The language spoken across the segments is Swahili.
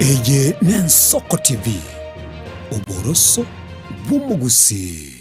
Eye n'Ensoko TV, oboroso bw'omogusii.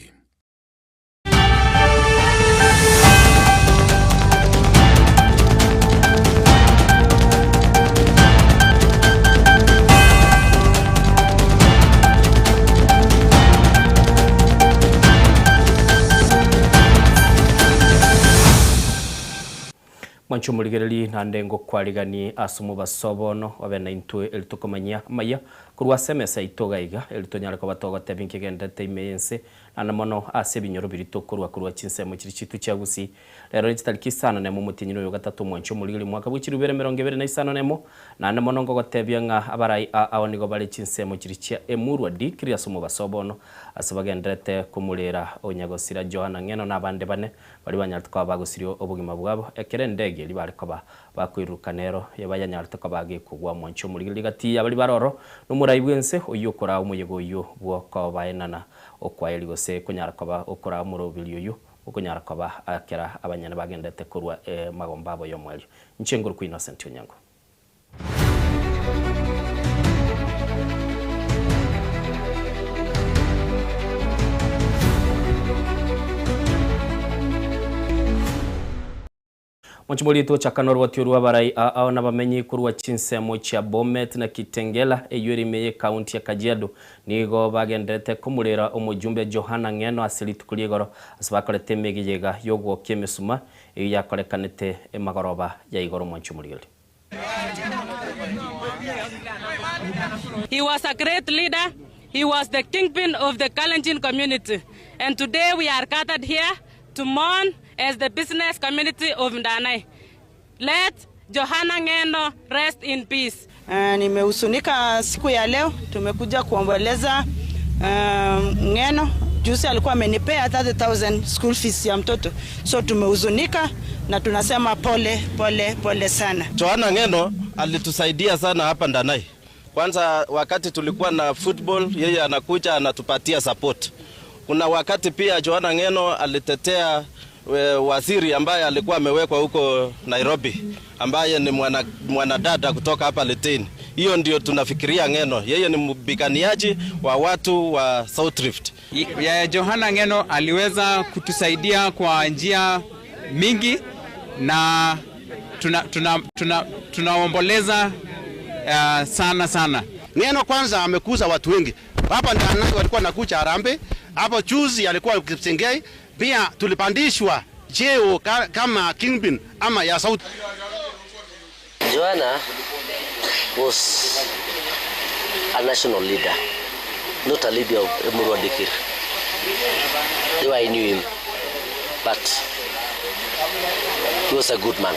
Mwanche omorigereria naende ngokwariganie ase omobaso bono obe naintwe eri tokomanyia amaya korwa ase emesa yaito iga iga eri tonyare koba togotebia nkegenderete ime y'ense naende mono ase ebinyoro biria tokorwa korwa chinsemo chiria chiaito chia Gusii. Rero chitariki isano nemo omotienyi oyo gatato omwanche omorigereria omwaka bwe chilifu ibere emerongo ebere na isano nemo naende mono ngogotebia ng'a abarai ao nigo bare chinsemo chiria chia Emurwa Dikiri ase omobaso bono ase bagenderete komorera onyagosira Johana Ng'eno na abande bane Baria banyarete koba bagosiria obogima bwabo, ekero endege eria bare koba bakoiruruka nero bayanyarete koba gekogwa mwanche omorigereria gati ya baria bare ororo, nomorai bw'ense oyio okoraa omoyega oyio bw'okobaenana okwaeri gose konyara koba okoraa omoroberi oyio okonyara koba kera abanyene bagenderete korwa emagomba abo y'omoerio. Inche ngorokwa Innocent Onyango. Mochimori tochaka noroboti orw'abarai ao nabamenyi korwa chinsemo chia Bomet na Kitengela eyio ere ime y'ekaunti ya Kajiado nigo bagenderete komorera omojumbe Johana Ng'eno ase rituko ri'igoro ase bakorete emegeyega y'ogwokia emesuma eyio yakorekanete emagoroba ya igoro mwanche omorigereria. He was a great leader, he was the kingpin of the Kalenjin community and today we are gathered here to mourn as the business community of Ndanai. Let Johana Ng'eno rest in peace. Nimehusunika siku ya leo, tumekuja kuomboleza Ng'eno. Juzi alikuwa amenipea 30,000 school fees ya mtoto, so tumehuzunika na tunasema pole pole pole sana. Johana Ng'eno alitusaidia sana hapa Ndanai. Kwanza wakati tulikuwa na football, yeye anakuja anatupatia support. Kuna wakati pia Johana Ng'eno alitetea waziri ambaye alikuwa amewekwa huko Nairobi, ambaye ni mwanadada kutoka hapa Litein. Hiyo ndio tunafikiria Ng'eno. Yeye ni mpiganiaji wa watu wa South Rift. Johana Ng'eno aliweza kutusaidia kwa njia mingi na tunaomboleza sana sana. Ng'eno kwanza amekuza watu wengi. Hapa Ndanai walikuwa nakuja Harambee, hapo juzi alikuwa Kipsengei, pia tulipandishwa cheo kama kingpin ama ya South. Johana was a national leader, not a leader of Emurua Dikirr. Though I knew him, but he was a good man.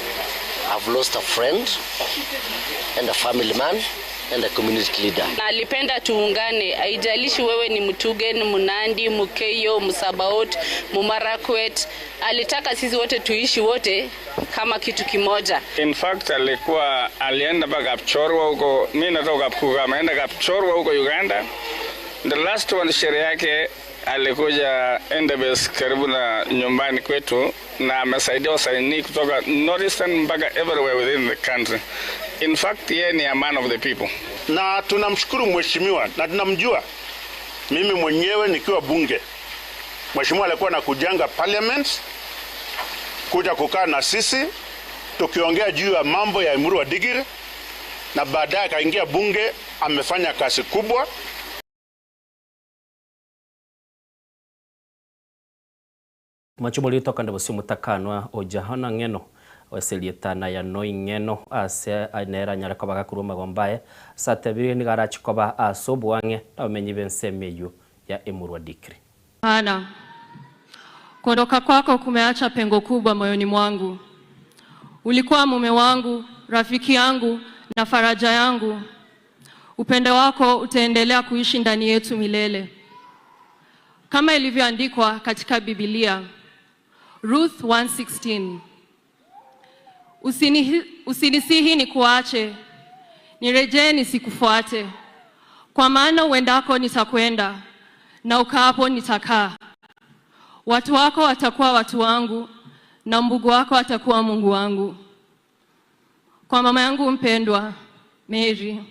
I've lost a friend and a family man and a community leader. Na alipenda tuungane, haijalishi wewe ni Mtugen, Munandi, Mukeyo, Musabaot, Mumarakwet. Alitaka sisi wote tuishi wote kama kitu kimoja. In fact alikuwa alienda mpaka Kapchorwa huko, mimi natoka Kapkuga, ameenda Kapchorwa huko Uganda. The last one sherehe yake alikuja Endebess karibu na nyumbani kwetu na amesaidia wasanii kutoka Northeastern mpaka everywhere within the country. In fact yeye ni a man of the people. Na tunamshukuru mheshimiwa na tunamjua. Mimi mwenyewe nikiwa bunge, mheshimiwa alikuwa anakujanga parliament kuja kukaa na sisi tukiongea juu ya mambo ya Emurua Dikirr, na baadaye akaingia bunge, amefanya kazi kubwa. Machomori tokande bosio motakanwa o Johana Ng'eno ase erieta ya Noi Ng'eno ase nere anyare koba gakorwa amagomba aye ase atebirie nigo arache koba ase obwang'e nabamenyi b'ensemo eyio ya Emurua Dikirr. Hana, kuondoka kwako kumeacha pengo kubwa moyoni mwangu. Ulikuwa mume wangu, rafiki yangu na faraja yangu. Upendo wako utaendelea kuishi ndani yetu milele. Kama ilivyoandikwa katika Biblia, Ruth 1:16. Usinisihi nikuache, nirejee nisikufuate. Kwa maana uendako nitakwenda, na ukaapo nitakaa. Watu wako watakuwa watu wangu, na Mungu wako atakuwa Mungu wangu. Kwa mama yangu mpendwa Mary,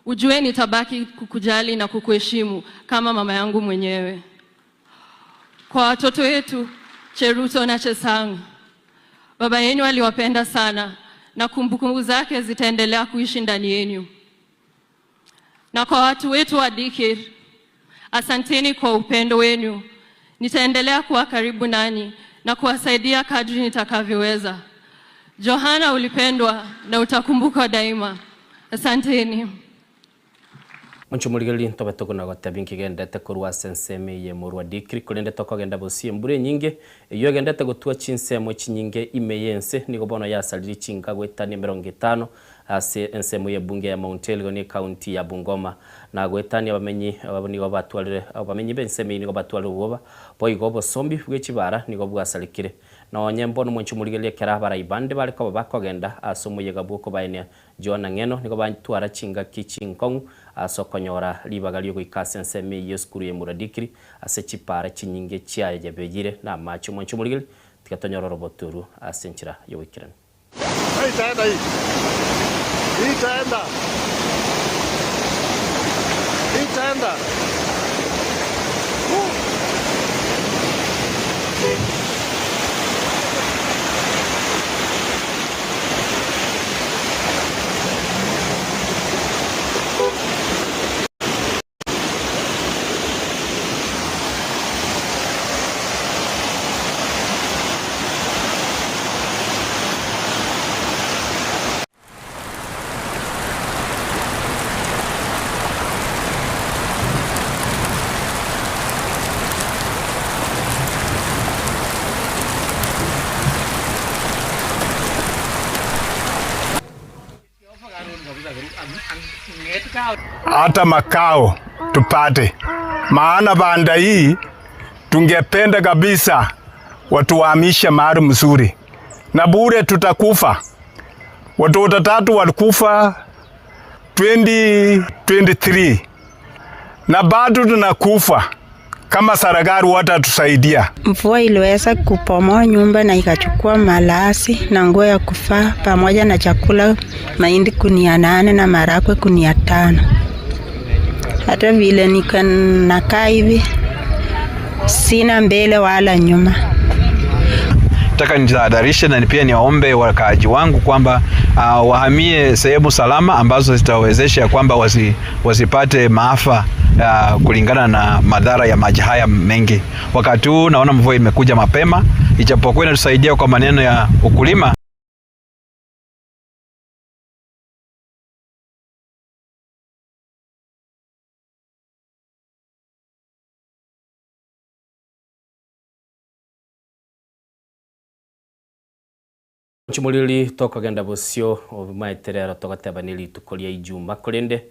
Ujue nitabaki kukujali na kukuheshimu kama mama yangu mwenyewe. Kwa watoto wetu Cheruto na Chesang, baba yenu aliwapenda sana na kumbukumbu zake zitaendelea kuishi ndani yenu. Na kwa watu wetu wa Dikir, asanteni kwa upendo wenu. Nitaendelea kuwa karibu nanyi na kuwasaidia kadri nitakavyoweza. Johana, ulipendwa na utakumbukwa daima. Asanteni. Mchumuligeli ntobe tokona gotabinki gendete korwa senseme ye morwa Dikri kulende tokogenda bosi mbure nyinge iyo gendete gotua chinsemo chinyinge imeyense niko bono yasaliri chinga gwetani 50 ase ensemo ye bunge ya Mount Elgon ni county ya Bungoma na gwetani abamenyi nigo batwalire abamenyi benseme nigo batwalire uboba boigo bosombi bw'ekibara nigo bwasalikire na onyembo no mchumuligeli kera baraibande bariko bakogenda asomo yega bwoko baenia Johana Ng'eno nigo bantwara chinga kichinkong asokonyora libaga lyo goikase enseme ye skuru ye Muradikiri ase chipara chinyinge chiaye jebegire na macho mchumuligeli tikatonyora roboturu ase nchira yo wikirana. Itaenda hii. Itaenda. Itaenda. Hata makao tupate, maana banda hii tungependa kabisa watuhamishe mahali mzuri, na bure tutakufa. Watoto tatu walikufa 2023 na bado tunakufa. Kama serikali watatusaidia. Mvua iliweza kupomoa nyumba na ikachukua malaasi na nguo ya kufaa pamoja na chakula, mahindi gunia 8 na maharagwe gunia 5. Hata vile nikakaa hivi sina mbele wala nyuma. Nataka nitahadharishe na pia niwaombe wakaaji wangu kwamba wahamie sehemu salama ambazo zitawezesha kwamba wasipate maafa kulingana na madhara ya maji haya mengi. Wakati huu naona mvua imekuja mapema, ijapokuwa inatusaidia kwa maneno ya ukulima. Chimulili tokogenda bosio obumaeterero togateba nilituko lya Ijuma kulinde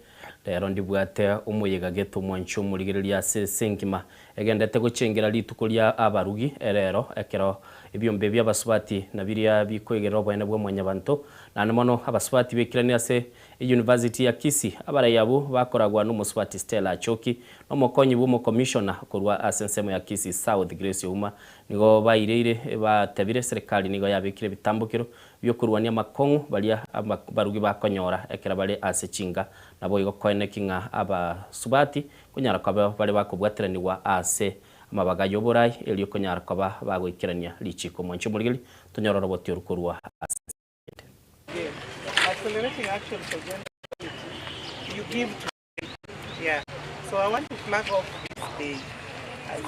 lero ndibwate umuyega getu mwancho muligereria ase senkima egendete gochengera lituko lya abarugi erero ekero ebyombe bya baswati na biria bikoegera obwene bwa mwanyabanto na mono abaswati bekirani ase University ya Kisii abarayabo bakoragwa n'umuswati Stella Achoki n'omukonyi bw'omu commissioner korwa ase ensemo ya Kisii South Grace Uma nigo baireire batabire serikali nigo yabikire bitambukiro byokurwania makongo balia barugi bakonyora ekera bale ase chinga nabo igo koene kinga abasubati kunyara kwa bale bakobwatiraniwa ase amabaga yoborai elio kunyara kwa bagoikirania lichiko mwancho muligeli tonyororo botyo rukorwa ase. Accelerating action for gender equality, you give to, yeah. So I want to flag off this day as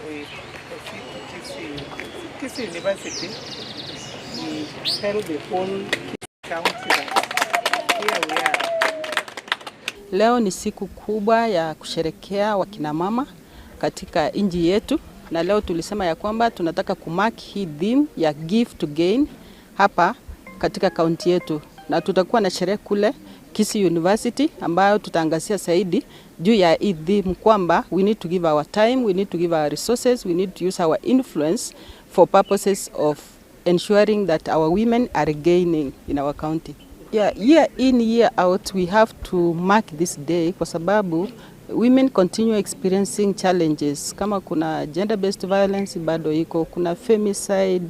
we proceed to Kisii University. We tell the whole Kisii County that here we are. Leo ni siku kubwa ya kusherekea wakina mama katika nchi yetu, na leo tulisema ya kwamba tunataka kumark hii theme ya give to gain hapa katika kaunti yetu, na tutakuwa na sherehe kule Kisii University ambayo tutaangazia zaidi juu ya hii theme kwamba we need to give our time, we need to give our resources, we need to use our influence for purposes of ensuring that our women are gaining in our county. Yeah, year in, year out, we have to mark this day kwa sababu women continue experiencing challenges. Kama kuna gender-based violence bado iko, kuna femicide,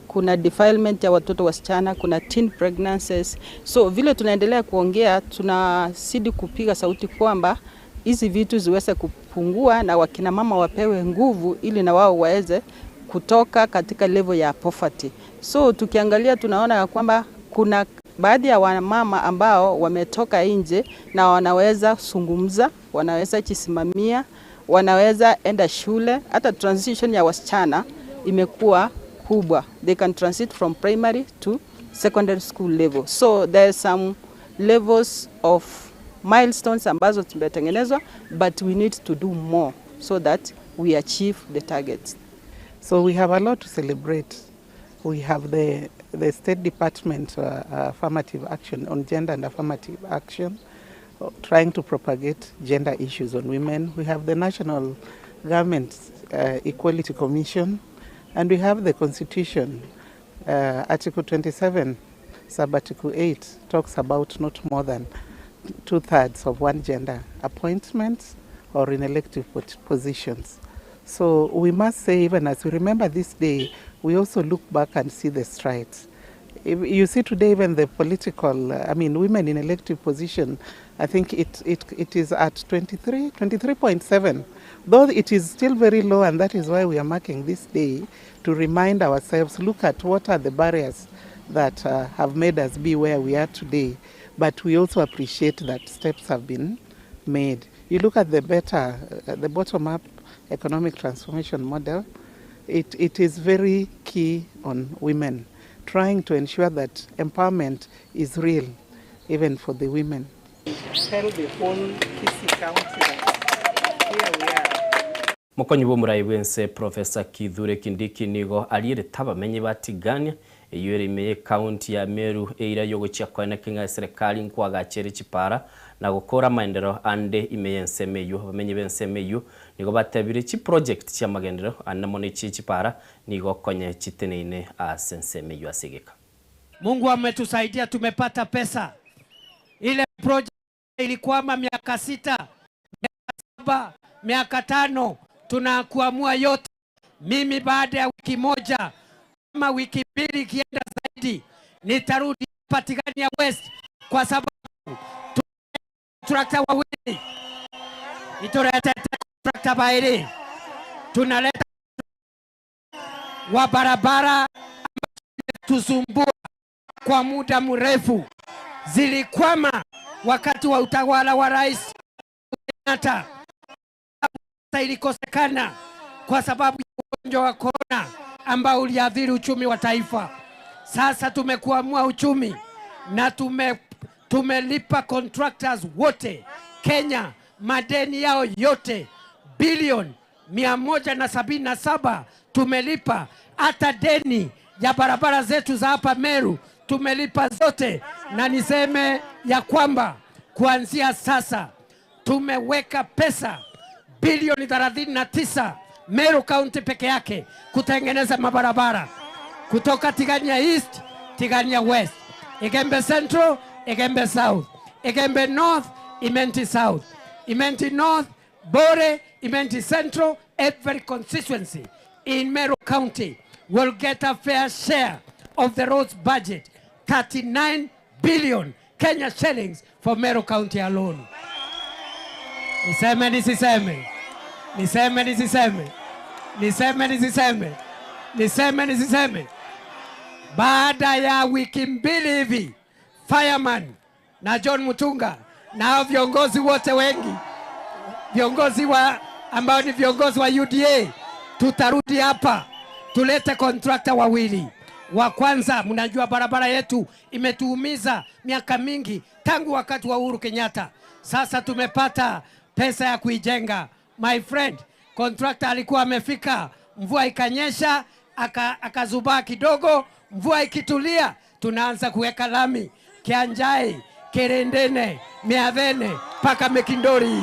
Kuna defilement ya watoto wasichana, kuna teen pregnancies. So vile tunaendelea kuongea, tunazidi kupiga sauti kwamba hizi vitu ziweze kupungua na wakina mama wapewe nguvu ili na wao waweze kutoka katika level ya poverty. So tukiangalia tunaona ya kwamba kuna baadhi ya wamama ambao wametoka nje na wanaweza zungumza, wanaweza jisimamia, wanaweza enda shule. Hata transition ya wasichana imekuwa kubwa. They can transit from primary to secondary school level. So there are some levels of milestones ambazo tumetengenezwa, but we need to do more so that we achieve the targets. So we have a lot to celebrate. We have the State Department Affirmative Action on Gender and Affirmative Action, trying to propagate gender issues on women. We have the National Government Equality Commission, and we have the Constitution. Article 27, Sub Article 8, talks about not more than 2/3 of one gender appointments or in elective positions. So we must say, even as we remember this day, we also look back and see the strides. If you see today, even the political, I mean, women in elective position, I think it is at 23.7, though it is still very low, and that is why we are marking this day to remind ourselves, look at what are the barriers that have made us be where we are today. But we also appreciate that steps have been made. You look at the bottom-up economic transformation model, it is very key on women, trying to ensure that empowerment is real, even for the women. Tell the whole Kisii County that here we are. Mokonyi bw'omurai bwense Professor Kithure Kindiki nigo alierete abamenyi ba Tigania eywo ere ime county ya Meru eira yogochia koena keng'a serikali nkwagachere chipara na gukora maendeleo ande ime y'ensemo eywo. Abamenyi b'ensemo eywo nigo batebire chi project chia magenderero ande mono chi chipara nigo konye chiteneine ase ensemo eywo asegeka. Mungu ametusaidia, tumepata pesa. Ile project ilikwama miaka 6, miaka 7, miaka 5, tunakuamua yote. Mimi baada ya wiki moja ama wiki mbili ikienda zaidi nitarudi hapa Tigania West, kwa sababu trakta wawili iturete trakta bairi, tunaleta wa barabara tusumbua kwa muda mrefu, zilikwama wakati wa utawala wa Rais Kenyatta. Ilikosekana kwa sababu ya ugonjwa wa corona ambao uliathiri uchumi wa taifa. Sasa tumekuamua uchumi na tumelipa contractors wote Kenya madeni yao yote bilioni 177 tumelipa. Hata deni ya barabara zetu za hapa Meru tumelipa zote. Na niseme ya kwamba kuanzia sasa tumeweka pesa bilioni 39 Meru County peke yake kutengeneza mabarabara kutoka Tigania East, Tigania West, Igembe Central, Igembe South, Igembe North, Imenti South, Imenti North, Bore, Imenti Central. Every constituency in Meru County will get a fair share of the roads budget, 39 billion Kenya shillings for Meru County alone. Niseme nisiseme? Niseme nisiseme? Niseme nisiseme? Niseme nisiseme? Baada ya wiki mbili hivi, Fireman na John Mutunga na viongozi wote wengi, viongozi wa ambao ni viongozi wa UDA, tutarudi hapa tulete contractor wawili. Wa kwanza, mnajua barabara yetu imetuumiza miaka mingi tangu wakati wa Uhuru Kenyatta. Sasa tumepata pesa ya kuijenga. My friend, contractor alikuwa amefika, mvua ikanyesha, akazubaa kidogo, mvua ikitulia tunaanza kuweka lami Kianjai, Kerendene, Miavene paka Mekindori.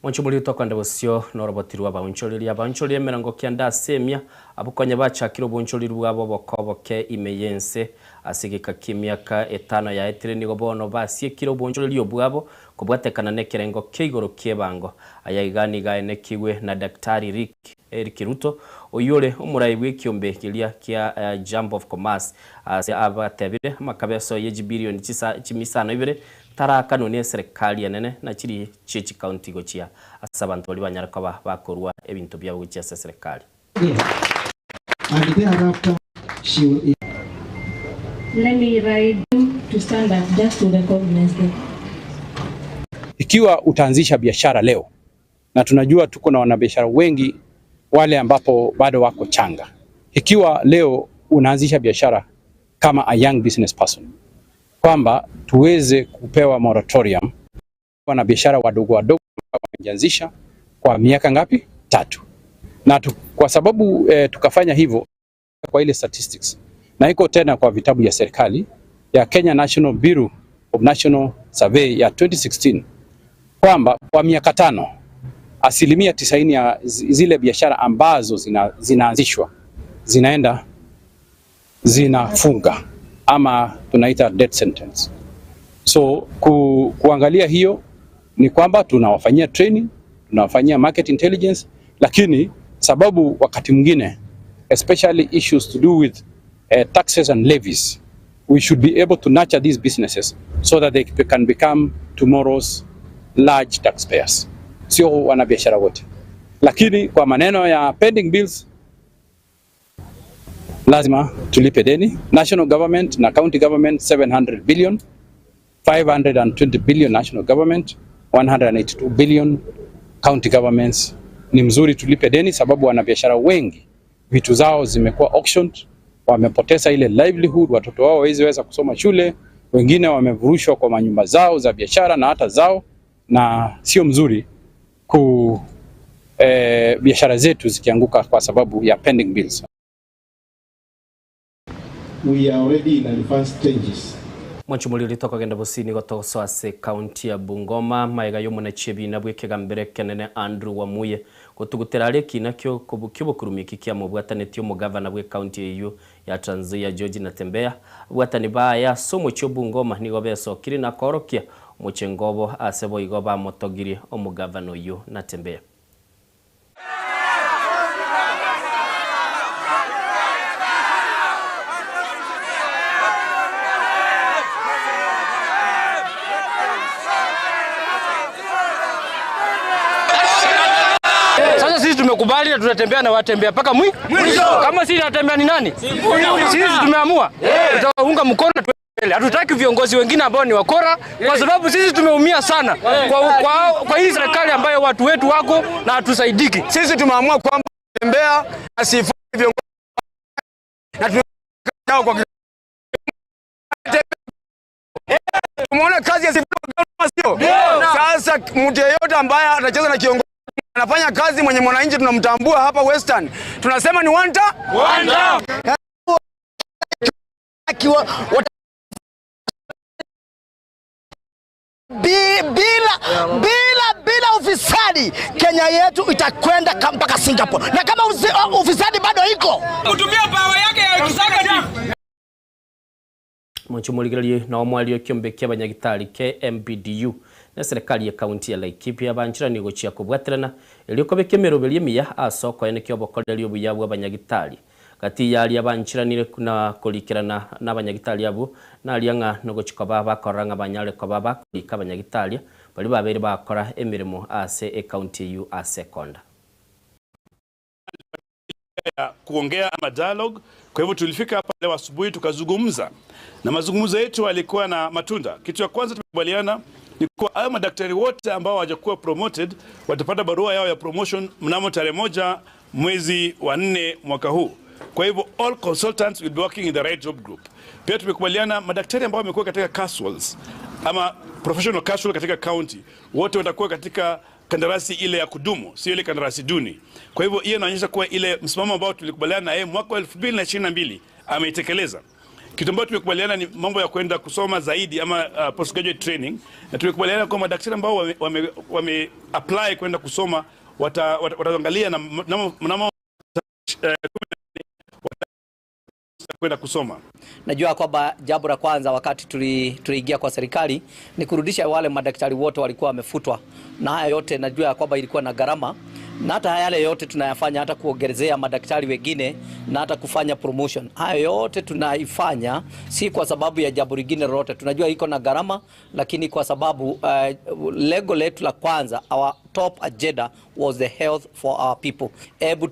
Mwanchumuli tokwenda bosio norobotirwa bauncholiria bauncholiria 90 semia abukonya bachakira obuncholi bwabo bokoboke ime yense Ase geka kia emiaka etano yaetire nigo bono basiekire obonchoreria obwabo kobwatekana na ekerengo kia igoro kia ebango. Aya iga niga aenekigwe na Daktari Rick Eric Ruto oyore omorai bw'ekiombe keria kia Chamber of Commerce ase abatebire amakabeso ye chibilioni chisa chimisano ibere tarakanwa na eserikali enene na chiri chie chikaunti gochia ase abanto baria banyare koba bakorwa ebinto biabo gochia ase eserikali. And thereafter, she will. Let me ride them to stand up just to recognize them. Ikiwa utaanzisha biashara leo, na tunajua tuko na wanabiashara wengi wale ambapo bado wako changa. Ikiwa leo unaanzisha biashara kama a young business person, kwamba tuweze kupewa moratorium wanabiashara wadogo wadogo wameanzisha kwa miaka ngapi? 3. Na kwa sababu tukafanya hivyo kwa ile statistics na iko tena kwa vitabu ya serikali ya Kenya National Bureau of National Survey ya 2016 kwamba kwa miaka 5 90% ya zile biashara ambazo zinaanzishwa zinaenda zinafunga ama tunaita death sentence. So kuangalia hiyo ni kwamba tunawafanyia training, tunawafanyia market intelligence, lakini sababu wakati mwingine especially issues to do with taxes and levies, we should be able to nurture these businesses so that they can become tomorrow's large taxpayers. Sio wanabiashara wote, lakini kwa maneno ya pending bills lazima tulipe deni. National government na county government 700 billion, 520 billion national government, 182 billion county governments. Ni mzuri tulipe deni sababu wanabiashara wengi vitu zao zimekuwa auctioned, wamepoteza ile livelihood, watoto wao hawawezi kusoma shule, wengine wamevurushwa kwa manyumba zao za biashara na hata zao, na sio mzuri ku biashara zetu zikianguka kwa sababu ya pending bills. We are already in advanced stages. Mwanchumuli tokogenda bosini gotogosoa ase county ya Bungoma maega yomonachie bina bw'ekegambere kenene Andrew Wamuye gotugutera aria ekina kiobokurumia eki kiamobwatanetie omogavana bwe county eywo ya Trans Nzoia George Natembeya. Abwatani baya ase omochie o Bungoma nigo besokire na koorokia omochengo obo ase boigo bamotogirie omogavana oywo Natembeya. Sasa sisi tumekubali na tunatembea na watembea mpaka mwisho. Kama sisi tunatembea ni nani? Sisi tumeamua tutaunga mkono tuendelee. Hatutaki viongozi wengine ambao ni wakora, kwa sababu sisi tumeumia sana kwa hii serikali ambayo watu wetu wako na hatusaidiki. Sisi tumeamua kwamba tembea asifanye viongozi na tunao kwa tumeona kazi ya sio. Sasa mtu yeyote ambaye atacheza na kiongozi anafanya kazi mwenye mwananchi tunamtambua hapa Western, tunasema ni one term. One term. Bila ufisadi Kenya yetu itakwenda mpaka Singapore, na kama ufisadi bado iko kutumia power yake ya executive. Mwanchumurigererie na omwario kiombe kia abanyagitari KMPDU na serikali ya kaunti ya Laikipia banchirani gochia kobwaterana eriokobe emeroberio emiya ase okoenekia obokoreria obuya bwa abanyagitari gati yaria banchiranire na korikerana na abanyagitari abo naria ng'a nogochikoba bakora ng'a banyare koba bakorika abanyagitari bari babere bakora emirimo ase ekaunti eyu ase konda ya kuongea ama dialogue. Kwa hivyo tulifika hapa leo asubuhi tukazungumza, na mazungumzo yetu yalikuwa na matunda. Kitu ya kwanza tumekubaliana ni kuwa hayo madaktari wote ambao hawajakuwa promoted watapata barua yao ya promotion mnamo tarehe 1 mwezi wa 4 mwaka huu. Kwa hivyo all consultants will be working in the right job group. Pia tumekubaliana madaktari ambao wamekuwa katika casuals ama professional casual katika county wote watakuwa katika kandarasi ile ya kudumu, sio ile kandarasi duni. Kwa hivyo hiyo inaonyesha kuwa ile msimamo ambao tulikubaliana na yeye mwaka 2022 ameitekeleza. Kitu ambacho tumekubaliana ni mambo ya kwenda kusoma zaidi ama postgraduate training, na tumekubaliana kwamba madaktari ambao wame apply kwenda kusoma wataangalia na mnamo Kwenda kusoma. Najua kwamba jambo la kwanza wakati tuliingia kwa serikali ni kurudisha wale madaktari wote walikuwa wamefutwa, na haya yote najua ya kwamba ilikuwa na gharama, na hata yale yote tunayafanya, hata kuongezea madaktari wengine na hata kufanya promotion. Haya yote tunaifanya si kwa sababu ya jambo lingine lolote, tunajua iko na gharama, lakini kwa sababu lengo letu la kwanza, our top agenda was the health for our people. Hebu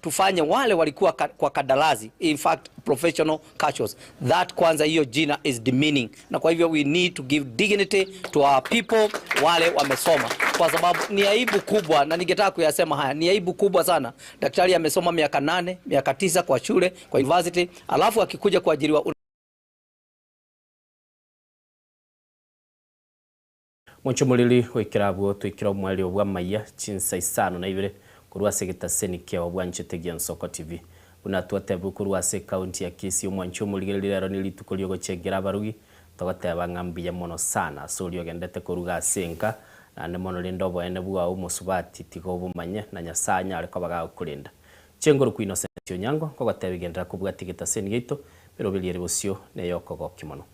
tufanye wale walikuwa kwa kadalazi, in fact professional casuals. That kwanza hiyo jina is demeaning, na kwa hivyo we need to give dignity to our people wale wamesoma, kwa sababu ni aibu kubwa, na ningetaka kuyasema haya, ni aibu kubwa sana. Daktari amesoma miaka 8, miaka 9 kwa shule, kwa university, alafu akikuja kuajiriwa. Monchomoriri oikera twikira omweri obwa maiya chinsa 52 korwa ase egetaseni kiao bwanchete Nsoko TV buna twatebwa korwa ase ekaunti ya Kisii. Omwancho omorigereria, rero ni rituko riogochengera abarugi, togoteba ng'a mbuya mono sana ase oria ogendete koruga ase enka, naende mono rende oboene bwao omosubati tiga obomanye na Nyasaye anyare koba gagokorenda. Chengoro kwa Innocent Onyango kogoteba igendera kobwatia egetaseni giaito, eroberio ere bosio neyokogokia mono.